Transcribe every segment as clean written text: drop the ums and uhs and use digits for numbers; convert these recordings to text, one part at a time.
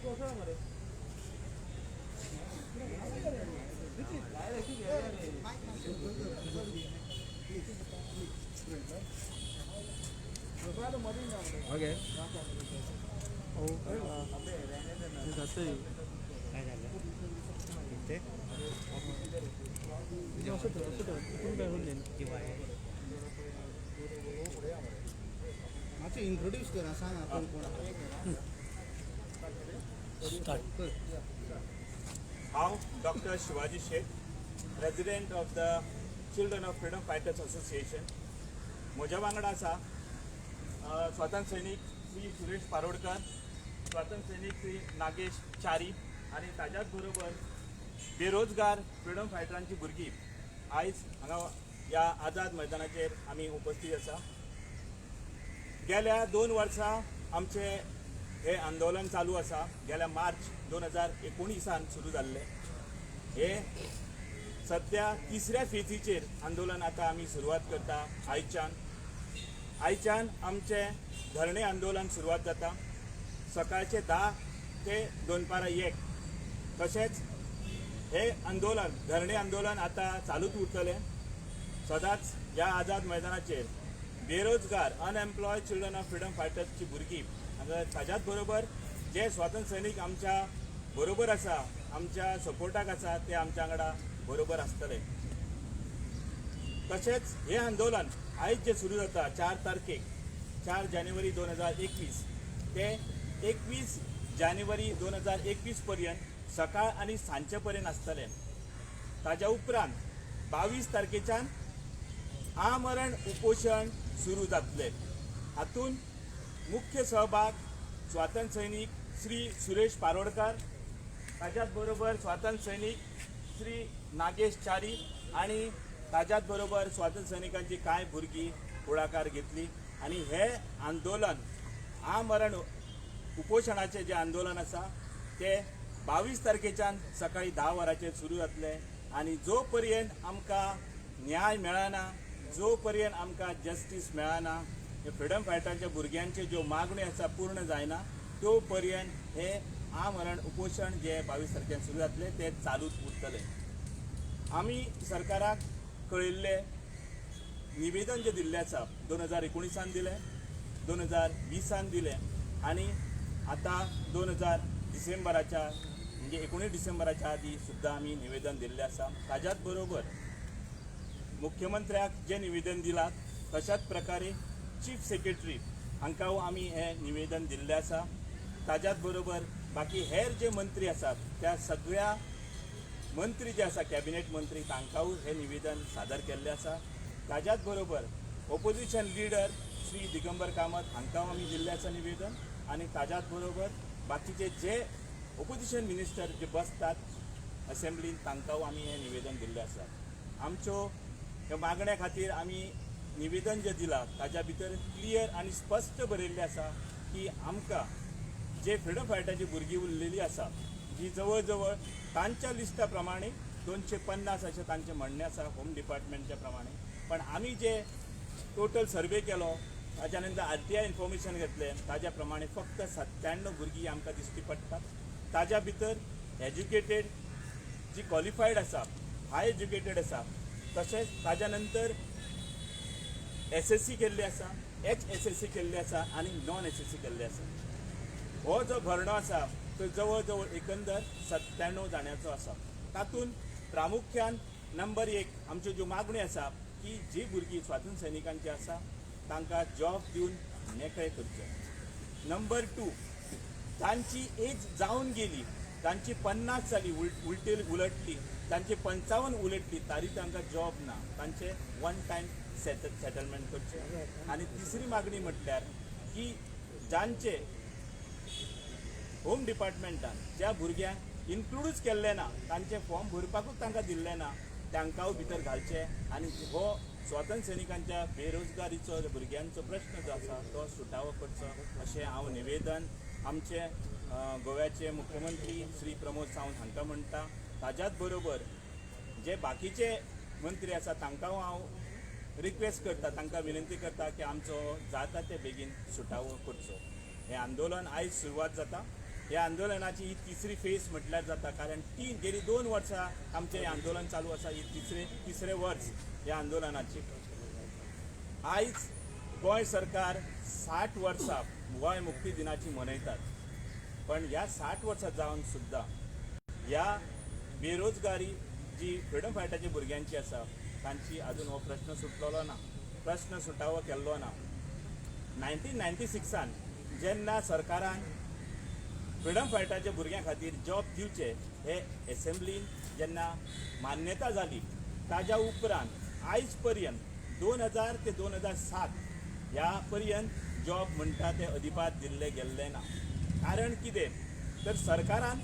Okay. काय झालं इथे? किंवा आहे. मातशें इंट्रोड्यूस करा, सांग आपण कोण आहात. स्टार्ट. हांव doctor Shivaji Shet, president of the Children of Freedom Fighters Association. म्हज्या वांगडा आसा स्वातंत्र्य सैनीक श्री सुरेश पारोडकर, स्वातंत्र्य सैनीक श्री नागेश च्यारी आनी ताज्याच बरोबर बेरोजगार फ्रिडम फायटरांची भुरगीं आयज हांगा ह्या आझाद मैदानाचेर आमी उपस्थीत आसा. गेल्या 2 वर्सां आमचें हें आंदोलन चालू आसा. गेल्या मार्च 2019 सुरू जाल्लें हे सद्या तिसऱ्या फेजीचेर आंदोलन आतां आमी सुरवात करता आयच्यान. आयच्यान आमचें धरणे आंदोलन सुरवात जाता सकाळचे 10 ते दनपारां 1. तशेंच हे आंदोलन, धरणे आंदोलन आतां चालूच उरतलें सदांच. ह्या आझाद मैदानाचेर बेरोजगार, अनएम्प्लॉयड चिल्ड्रन ऑफ फ्रिडम फायटर्सची भुरगीं हांगा, ताज्याच बरोबर जे स्वातंत्र्य सैनीक आमच्या बरोबर आसा, आमच्या सपोर्टाक आसा, ते आमच्या वांगडा बरोबर आसतले. तशेंच हें आंदोलन आयज जें सुरू जाता 4 तारखेक, 4 जानेवारी 2021 ते 21 जानेवारी 2021 पर्यंत सकाळ आनी सांजचे पर्यंत आसतलें. ताज्या उपरांत 22 तारखेच्यान आमरण उपोशण सुरू जातलें. हातूंत मुख्य सहभाग स्वातंत्र्य सैनीक श्री सुरेश पारोडकर, ताज्याच बरोबर स्वातंत्र्य सैनीक श्री नागेश च्यारी आनी ताज्याच बरोबर स्वातंत्र्य सैनिकांची कांय भुरगीं फुडाकार घेतली. आनी हे आंदोलन, आमरण उपोशणाचें जें आंदोलन आसा, ते 22 तारखेच्यान सकाळी 10 वरांचेर सुरू जातलें आनी जो पर्यंत आमकां न्याय मेळना, जो पर्यंत आमकां जस्टीस मेळना, हे फ्रिडम फायटरांच्या भुरग्यांच्यो ज्यो मागण्यो आसा पूर्ण जायना, तो पर्यंत हे आमरण उपोशण जे 22 तारखेन सुरू जातलें तें चालूच उरतलें. आमी सरकाराक कळयल्लें निवेदन जें दिल्लें आसा, 2019 दिलें, 2020 दिलें आनी आतां 2000 डिसेंबराच्या, म्हणजे 19 डिसेंबराच्या आदी सुद्दां आमी निवेदन दिल्लें आसा. ताज्याच बरोबर मुख्यमंत्र्याक जें निवेदन दिलां, तशाच प्रकारे चीफ सेक्रेटरी हांकां आमी हें निवेदन दिल्लें आसा. ताज्याच बरोबर बाकी हेर जे मंत्री आसात, त्या सगळ्या मंत्री जे आसा, कॅबिनेट मंत्री, तांकांय हें निवेदन सादर केल्लें आसा. ताज्याच बरोबर ओपोजिशन लिडर श्री दिगंबर कामत हांकां आमी दिल्लें आसा निवेदन आनी ताज्याच बरोबर बाकीचे जे ओपोजिशन मिनिस्टर जे बसतात असेंब्लीन, तांकां आमी हें निवेदन दिल्लें आसा. आमच्यो ह्या मागण्या खातीर आमी निवेदन जें दिलां, ताज्या भितर क्लियर आनी स्पश्ट बरयल्लें आसा की आमकां जे फ्रिडम फायटराची भुरगीं उरलेली आसा, जी जवळ जवळ तांच्या लिस्टा प्रमाणे 250 अशें तांचें म्हणणें आसा होम डिपार्टमेंटच्या प्रमाणे, पण आमी जे टोटल सर्वे केलो, ताच्या नंतर आरटीआय इन्फॉर्मेशन घेतलें, ताज्या प्रमाणे फक्त 97 भुरगीं आमकां दिश्टी पडटात. ताज्या भितर एज्युकेटेड जी क्वॉलिफायड आसा, हाय एज्युकेटेड आसा, तशेंच ताज्या नंतर एसएससी केल्ली आसा, एचएसएससी केल्ली आसा आनी नॉन एसएससी केल्ली आसा. हो जो भरणो आसा तो जवळ जवळ एकंदर 97 जाणांचो आसा. तातूंत प्रामुख्यान नंबर 1 आमच्यो ज्यो मागण्यो आसा की जी भुरगीं स्वातंत्र्य सैनिकांची आसा तांकां जॉब दिवन मेकळे करचे. नंबर 2, तांची एज जावन गेली, तांची 50 जाली, उलटे उलटली, तांची 55 उलटली, तरी तांकां जॉब ना, तांचे वन टायम सेटलमेंट करचें. आनी तिसरी मागणी म्हटल्यार की जांचे होम डिपार्टमेंटान ज्या भुरग्यांक इन्क्लुडूच केल्लें ना, तांचे फॉर्म भरपाकूच तांकां दिल्लें ना, तांकांय भितर घालचे आनी हो स्वातंत्र्य सैनिकांच्या बेरोजगारीचो, भुरग्यांचो प्रश्न जो आसा तो सुटावो करचो, अशें हांव निवेदन आमचे गोव्याचे मुख्यमंत्री श्री प्रमोद सावंत हांकां म्हणटा. ताज्याच बरोबर जे बाकीचे मंत्री आसा तांकां हांव रिक्वेस्ट करता, तांकां विनंती करता की आमचो जाता ते बेगीन सुटावो करचो. हें आंदोलन आयज सुरवात जाता. ह्या आंदोलनाची ही तिसरी फेस म्हटल्यार जाता, कारण ती गेली 2 वर्सां आमचें हें आंदोलन चालू आसा. ही तिसरें वर्स ह्या आंदोलनाची. आयज गोंय सरकार 60 वर्सां गोंय मुक्ती दिनाची मनयतात, पण ह्या 60 वर्सां जावन सुद्दां ह्या बेरोजगारी जी फ्रिडम फायटराच्या भुरग्यांची आसा तांची अजून हो प्रश्न सुटलेलो ना, प्रश्न सुटावो केल्लो ना. 1996 जेन्ना सरकारान फ्रिडम फायटराच्या भुरग्यां खातीर जॉब दिवचे हे एसेंब्लीन जेन्ना मान्यता जाली, ताज्या उपरांत आयज पर्यंत 2000 ते 2007 ह्या पर्यंत जॉब म्हणटा ते अजिबात दिल्ले गेल्ले ना. कारण कितें तर सरकारान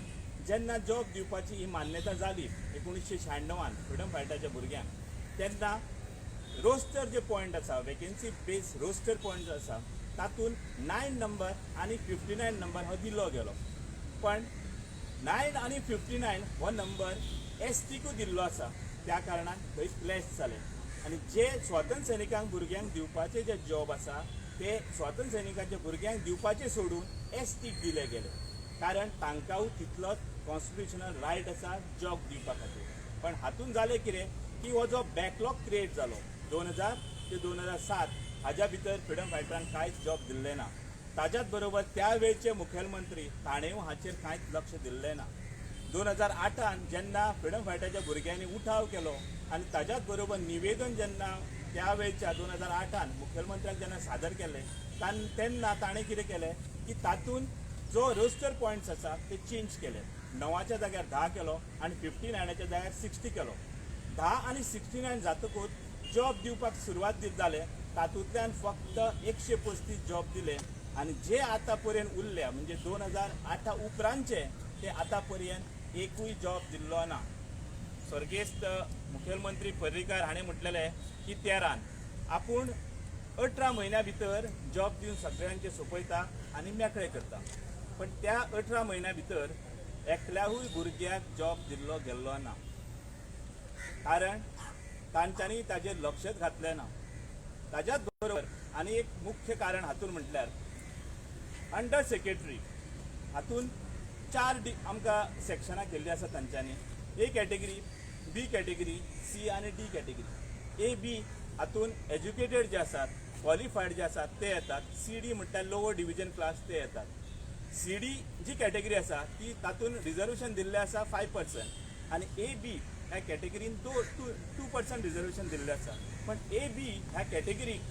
जेन्ना जॉब दिवपाची ही मान्यता जाली 1996 फ्रिडम फायटराच्या भुरग्यांक, तेन्ना रोस्टर जे पॉयंट आसा, वेकेन्सी बेस रोस्टर पॉयंट जो आसा तातूंत 9 नंबर आनी 59 नंबर हो दिल्लो गेलो. पण 9 आनी 59 हो नंबर एस टीकू दिल्लो आसा, त्या कारणान थंय क्लॅश जालें आनी जे स्वातंत्र्य सैनिकांक भुरग्यांक दिवपाचे जे जॉब आसा ते स्वातंत्र्य सैनिकांच्या भुरग्यांक दिवपाचे सोडून एस टीक दिले गेले, कारण तांकांय तितलोच कॉन्स्टिट्युशनल रायट आसा जॉब दिवपा खातीर. पण हातूंत जालें कितें की हो जो बॅकलॉग क्रिएट जालो 2000 ते 2007 हाज्या भितर फ्रिडम फायटरांक कांयच जॉब दिल्लें ना. ताज्याच बरोबर त्या वेळचे मुखेलमंत्री ताणें हाचेर कांयच लक्ष दिल्लें ना. 2008 जेन्ना फ्रिडम फायटराच्या भुरग्यांनी उठाव केलो आनी ताज्याच बरोबर निवेदन जेन्ना त्या वेळच्या 2008 मुखेलमंत्र्याक जेन्ना सादर केलें तेन्ना ताणें कितें केलें की तातूंत जो रोस्टर पॉयंट्स आसा ते चेंज केले. 9च्या जाग्यार 10 केलो आनी 59च्या जाग्यार 60 केलो. 10 आनी 69 जातकूच जॉब दिवपाक सुरवात जाले, तातूंतल्यान फक्त 135 जॉब दिले आनी जे आतां पर्यंत उरल्या म्हणजे 2008 उपरांतचे ते आतां पर्यंत एकूय जॉब दिल्लो ना. स्वर्गेस्त मुखेलमंत्री पर्रीकार हाणें म्हटलेलें की 13 आपूण 18 म्हयन्या भितर जॉब दिवन सगळ्यांचे सोंपयता आनी मेकळे करता, पण त्या 18 म्हयन्या भितर एकल्याहूय भुरग्याक जॉब दिल्लो गेल्लो ना, कारण तांच्यांनी ताजेर लक्षच घातलें ना. ताज्याच बरोबर आनी एक मुख्य कारण हातूंत म्हटल्यार अंडर सेक्रेटरी हातूंत 4 आमकां सेक्शनां केल्लीं आसा तांच्यांनी, A category, B category, C आनी डी कॅटेगरी. ए बी हातूंत एज्युकेटेड जे आसात, क्वॉलिफायड जे आसात ते येतात. सी डी म्हटल्यार लोवर डिविजन क्लास ते येतात. सी डी जी कॅटेगरी आसा ती तातूंत रिजर्वेशन दिल्लें आसा 5% आनी ए बी ह्या कॅटेगरीन 2% रिजर्वेशन दिल्लें आसा. पण ए बी ह्या कॅटेगरीक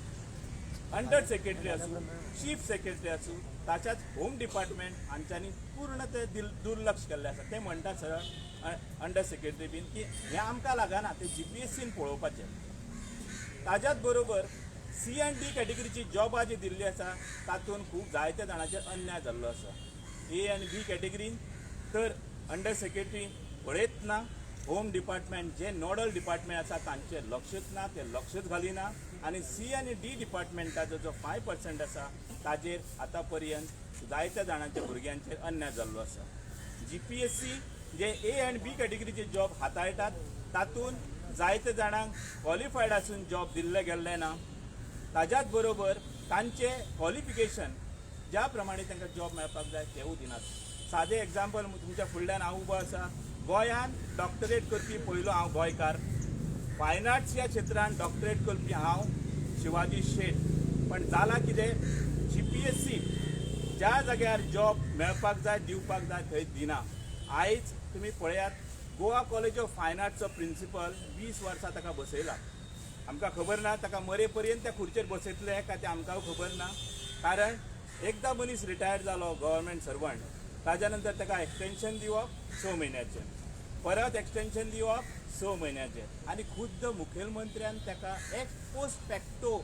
अंडर सेक्रेटरी आसूं, चीफ सेक्रेटरी आसूं, ताच्याच होम डिपार्टमेंट हांच्यांनी पूर्ण ते दुर्लक्ष केल्लें आसा. ते म्हणटा सरळ अंडर सेक्रेटरी बीन की हें आमकां लागना, तें जीपीएससीन पळोवपाचें. ताज्याच बरोबर सी आनी डी कॅटेगरीची जॉबां जी दिल्ली आसा तातूंत खूब जायत्या जाणांचेर अन्याय जाल्लो आसा. ए आनी बी कॅटेगरीन तर अंडर सेक्रेटरी पळयत ना, होम डिपार्टमेंट जे नोडल डिपार्टमेंट आसा तांचेर लक्षच ना, ते लक्षच घालिना आनी सी आनी डी डिपार्टमेंटाचो जो 5% आसा ताजेर आतां पर्यंत जायत्या जाणांच्या भुरग्यांचेर अन्याय जाल्लो आसा. जीपीएससी जे ए आनी बी कॅटेगरीचे जॉब हाताळटात तातूंत जायते जाणांक क्वॉलिफायड आसून जॉब दिल्ले गेल्ले ना. ताज्याच बरोबर तांचे क्वॉलिफिकेशन ज्या प्रमाणे तांकां जॉब मेळपाक जाय तेवूय दिनात. सादें एग्जाम्पल तुमच्या फुडल्यान हांव उबो आसा, गोंयांत डॉक्टरेट करपी पयलो हांव गोंयकार, फायन आर्ट्स ह्या क्षेत्रांत डॉक्टरेट करपी हांव शिवाजी शेट. पण जालां कितें, जीपीएससी ज्या जाग्यार जॉब मेळपाक जाय, दिवपाक जाय थंय दिना. आयज तुमी पळयात, गोवा कॉलेज ऑफ फायन आर्ट्सचो प्रिंसिपल 20 वर्सां ताका बसयला. आमकां खबर ना ताका मरे पर्यंत त्या खुर्चेर बसयतले काय तें आमकां खबर ना, कारण एकदां मनीस रिटायर्ड जालो गव्हर्मेंट सर्वंट ताज्या नंतर ताका एक्सटेंशन दिवप 6 म्हयन्याचें, परत एक्सटेंशन दिवप 6 म्हयन्याचें आनी खुद्द मुखेलमंत्र्यान ताका एक पोस्ट फॅक्टो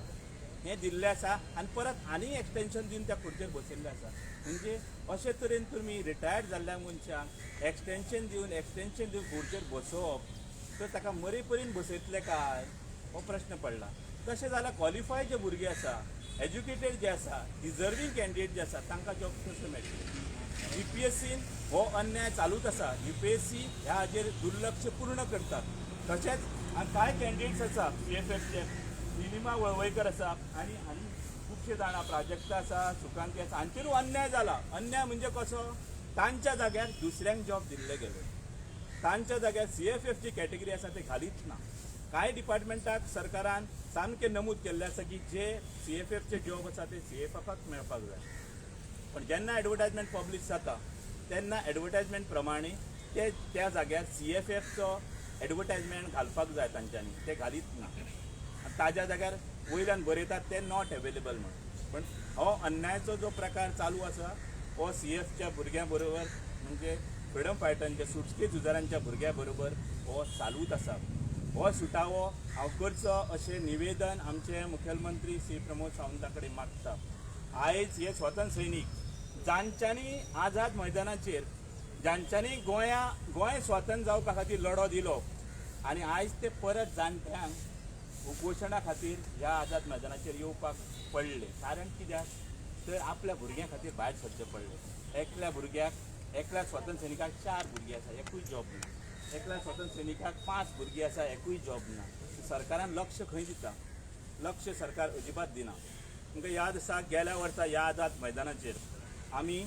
हें दिल्लें आसा आनी परत आनी एक्सटेंशन दिवन त्या खुर्चेर बसयल्लें आसा. म्हणजे अशे तरेन तुमी रिटायर्ड जाल्ल्या मनशांक एक्सटेंशन दिवन एक्सटेंशन दिवन खुर्चेर बसोवप तर ताका मरे पर्यंत बसयतले काय हो प्रश्न पडला. तशें जाल्यार क्वॉलिफायड जे भुरगे आसा, एज्युकेटेड जे आसा, डिजर्वींग कॅन्डिडेट जे आसा तांकां जॉब कसो मेळटले? जीपीएससीन हो अन्याय चालूच आसा. जीपीएससी ह्या हाजेर दुर्लक्ष पूर्ण करतात. तशेंच कांय कॅन्डिडेट्स आसा पीएफएफचे, निलिमा वळवयकर आसा आनी आनी खुबशे जाणां, प्राजक्ता आसा, सुकांती आसा, हांचेरूय अन्याय जाला. अन्याय म्हणजे कसो तांच्या जाग्यार दुसऱ्यांक जॉब दिल्ले गेले. तांच्या जाग्यार सीएफएफ जी कॅटेगरी आसा ते घालीच ना. कांय डिपार्टमेंटाक सरकारान सामकें नमूद केल्लें आसा की जे सीएफएफचे जॉब आसा ते सीएफएफाक मेळपाक जाय. पण जेन्ना एडवर्टायजमेंट पब्लीश जाता तेन्ना एडवर्टायजमेंट प्रमाणे ते त्या जाग्यार सीएफएफचो एडवर्टायजमेंट घालपाक जाय तांच्यांनी, ते घालीत ना. आनी ताज्या जाग्यार वयल्यान बरयतात ते not available म्हणून. पण हो अन्यायाचो जो प्रकार चालू आसा हो सीएफच्या भुरग्यां बरोबर, म्हणजे फ्रिडम फायटरांच्या, सुटके झुजाऱ्यांच्या भुरग्यां बरोबर हो चालूच आसा. हो सुटावो हांव करचो अशें निवेदन आमचे मुखेलमंत्री श्री प्रमोद सावंता कडेन मागता. आयज हे स्वतंत्र सैनीक जांच्यांनी आझाद मैदानाचेर, जांच्यांनी गोंय स्वतंत्र जावपा खातीर लढो दिलो आनी आयज ते परत जाणट्यांक उपोशणा खातीर ह्या आझाद मैदानाचेर येवपाक पडले. कारण कित्याक तर आपल्या भुरग्यां खातीर भायर सरचें पडलें. एकल्या भुरग्याक, एकल्या स्वतंत्र सैनिकाक 4 भुरगीं आसा, एकूय जॉब ना. एकल्या स्वतंत्र सैनिकाक 5 भुरगीं आसा, एकूय जॉब ना. सरकारान लक्ष खंय दिता? लक्ष सरकार अजिबात दिना. तुमकां याद आसा, गेल्या वर्सा ह्या आझाद मैदानाचेर आमी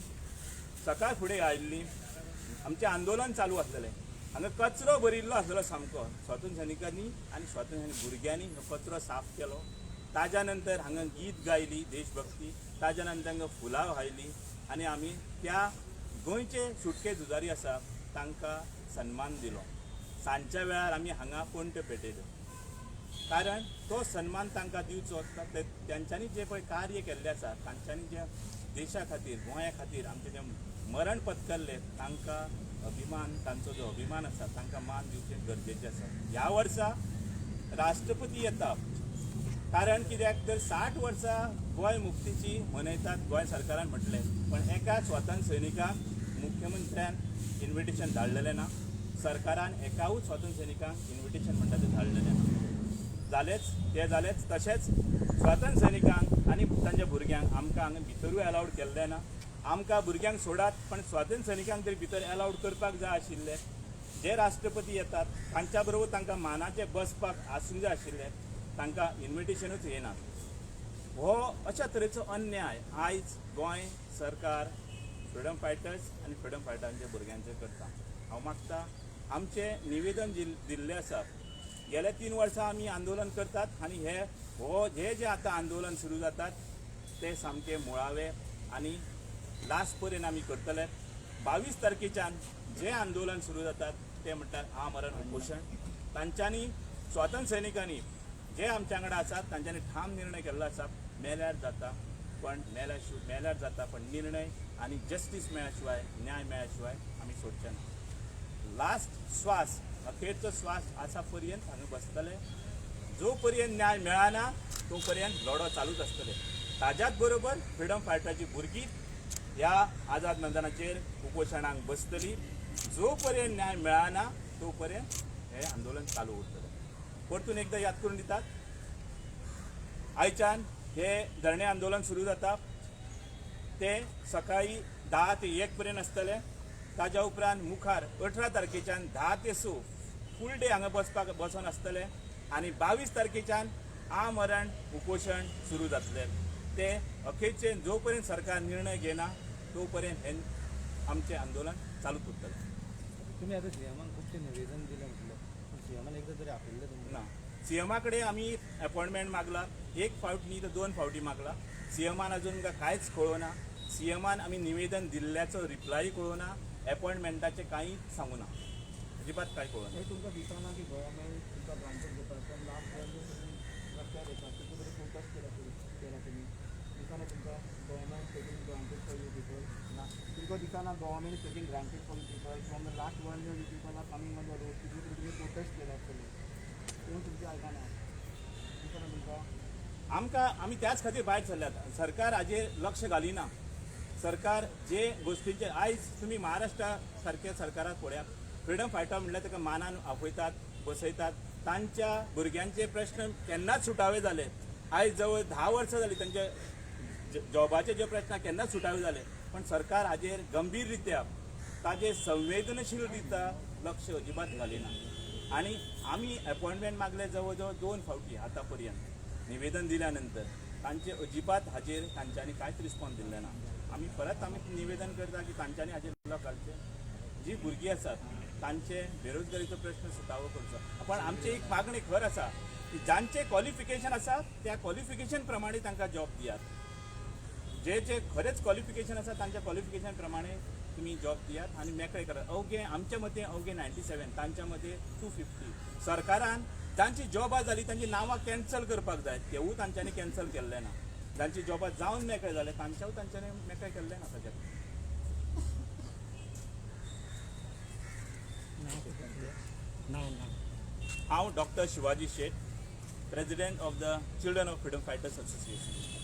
सकाळ फुडें आयिल्लीं, आमचें आंदोलन चालू आसलेलें. हांगा कचरो भरिल्लो आसलेलो सामको. स्वतंत्र सैनिकांनी आनी स्वतंत्र सैनिक भुरग्यांनी हो कचरो साफ केलो. ताज्या नंतर हांगा गीत गायली देशभक्ती, ताज्या नंतर हांगा फुलां वायली आनी आमी त्या गोंयचे सुटके झुजारी आसा तांकां सन्मान दिलो. सांजच्या वेळार आमी हांगा पणट्यो पेटयल्यो, कारण तो सन्मान तांकां दिवचो. तांच्यांनी जें पळय कार्य केल्लें आसा, तांच्यांनी जें देशा खातीर, गोंया खातीर आमचें जें मरण पत्करलें, तांकां अभिमान, तांचो जो अभिमान आसा तांकां मान दिवचें गरजेचें आसा. ह्या वर्सा राष्ट्रपती येता, कारण कित्याक तर 60 वर्सां गोंय मुक्तीची मनयतात गोंय सरकारान म्हटलें, पण एका स्वतंत्र सैनिकाक मुख्यमंत्र्यान इन्विटेशन धाडलेलें ना. सरकारान एकावूच स्वतंत्र सैनिकांक इन्विटेशन म्हणटा तें धाडलेलें ना. जालेंच तें जालेंच. तशेंच स्वतंत्र सैनिकांक आनी तांच्या भुरग्यांक आमकां हांगा भितरूय अलावड केल्लें ना. आमकां भुरग्यांक सोडात, पण स्वातंत्र्य सैनिकांक तरी भितर अलावड करपाक जाय आशिल्लें. जे राष्ट्रपती येतात तांच्या बरोबर तांकां मानाचे बसपाक आसूंक जाय आशिल्लें, तांकां इन्विटेशनूच येना. हो अशा तरेचो अन्याय आयज गोंय सरकार फ्रिडम फायटर्स आनी फ्रिडम फायटरांच्या भुरग्यांचेर करता. हांव मागता, आमचें निवेदन दिल्लें आसा. गेल्या 3 वर्सां आमी आंदोलन करतात आनी हे हो हे जे आतां आंदोलन सुरू जातात ते सामके मुळावे आनी लास्ट पर्यंत आमी करतले. 22 तारखेच्यान जे आंदोलन सुरू जातात ते म्हणटात आमरण उपोशण. तांच्यांनी स्वातंत्र्य सैनिकांनी जे आमच्या वांगडा आसात तांच्यांनी ठाम निर्णय केल्लो आसा, मेल्यार जाता पण मेल्यार जाता पण निर्णय आनी जस्टीस मेळ्या शिवाय, न्याय मेळ्या शिवाय आमी सोडचे ना. लास्ट श्वास, अखेरचो श्वास आसा पर्यंत हांगा बसतले. जो पर्यंत न्याय मेळना तो पर्यंत लढो चालूच आसतले. ताज्याच बरोबर फ्रिडम फायटराची भुरगीं ह्या आझाद मैदानाचेर उपोशणाक बसतली. जो पर्यंत न्याय मेळना तो पर्यंत हें आंदोलन चालू उरतलें. परतून एकदां याद करून दितात, आयच्यान हे धरणे आंदोलन सुरू जाता ते सकाळी 10 ते 1 पर्यंत आसतलें. ताज्या उपरांत मुखार 18 तारखेच्यान 10 ते 6 फूल डे हांगा बसपाक बसोन आसतलें आनी 22 तारखेच्यान आमरण उपोशण सुरू जातलें. ते अखेरचे जो पर्यंत सरकार निर्णय घेना तो पर्यंत हें आमचें आंदोलन चालूच उरतलें. तुम्ही आता सीएमान खुबशे निवेदन दिलें म्हटलें, पूण सीएमान एकदां तरी आपयल्लें तुमकां? ना, सीएमा कडेन आमी अपॉयंटमेंट मागला, एक फावट न्ही तर 2 फावटी मागला. सीएमान अजून आमकां कांयच कळोवना. सीएमान आमी निवेदन दिल्ल्याचो रिप्लाय कळोवना, अपॉयंटमेंटाचें कांयच सांगूना, अजिबात कांय कळोवना. हे तुमकां दिसना की गव्हर्मेंट तुमकां ग्रांटेड घेता? पण लास्ट वन तुम्ही रस्त्यार येता, कितले तरी प्रोटेस्ट केला तुमी. दिसना तुमकां government taking granted for you people? ना. तुमकां दिसना government taking granted for you people? From the last 1 year you people are coming on the road. कितले तरी तुमी प्रोटेस्ट केला आसतले, कोण तुमचें आयकना, दिसना तुमकां? आमकां आमी त्याच खातीर भायर सरल्यात. सरकार हाजेर लक्ष घालिना. सरकार जे गोश्टींचेर आयज तुमी महाराष्ट्रा सारक्या सरकाराक पळयात, फ्रिडम फायटर म्हणल्यार ताका मानान आपयतात, बसयतात. तांच्या भुरग्यांचे प्रश्न केन्नाच सुटावे जाले. आयज जवळ 10 वर्सां जालीं तांचे जॉबाचे जे प्रश्न केन्नाच सुटावे जाले, पण सरकार हाजेर गंभीर रित्या ताजेर संवेदनशील रित्या लक्ष अजिबात घालिना. आनी आमी अपॉयंटमेंट मागले जवळ जवळ 2 फावटी आतां पर्यंत. निवेदन दिल्या नंतर तांचे अजिबात हाजेर तांच्यांनी कांयच रिस्पॉन्स दिल्लें ना. आमी परत आमी निवेदन करता की तांच्यांनी हाजेर लक्ष घालचें. जी भुरगीं आसात तांचे बेरोजगारीचो प्रश्न सुटावो करचो. पण आमची एक मागणी खर आसा की जांचे क्वॉलिफिकेशन आसा त्या क्वॉलिफिकेशन प्रमाणे तांकां जॉब दियात. जे जे खरेंच क्वॉलिफिकेशन आसा तांच्या क्वॉलिफिकेशन प्रमाणे तुमी जॉब दियात आनी मेकळे करात. अवघे आमच्या मते अवघे 97, तांच्या मते 250. सरकारान जांची जॉबां जाली तांची नांवां कॅन्सल करपाक जाय, तेवूय तांच्यांनी कॅन्सल केल्लें ना. जांची जॉबां जावन मेकळे जाले तांच्याव तांच्यांनी मेकळे केल्लें ना ताच्या. हांव doctor Shivaji Shet, president of the children of freedom fighters association.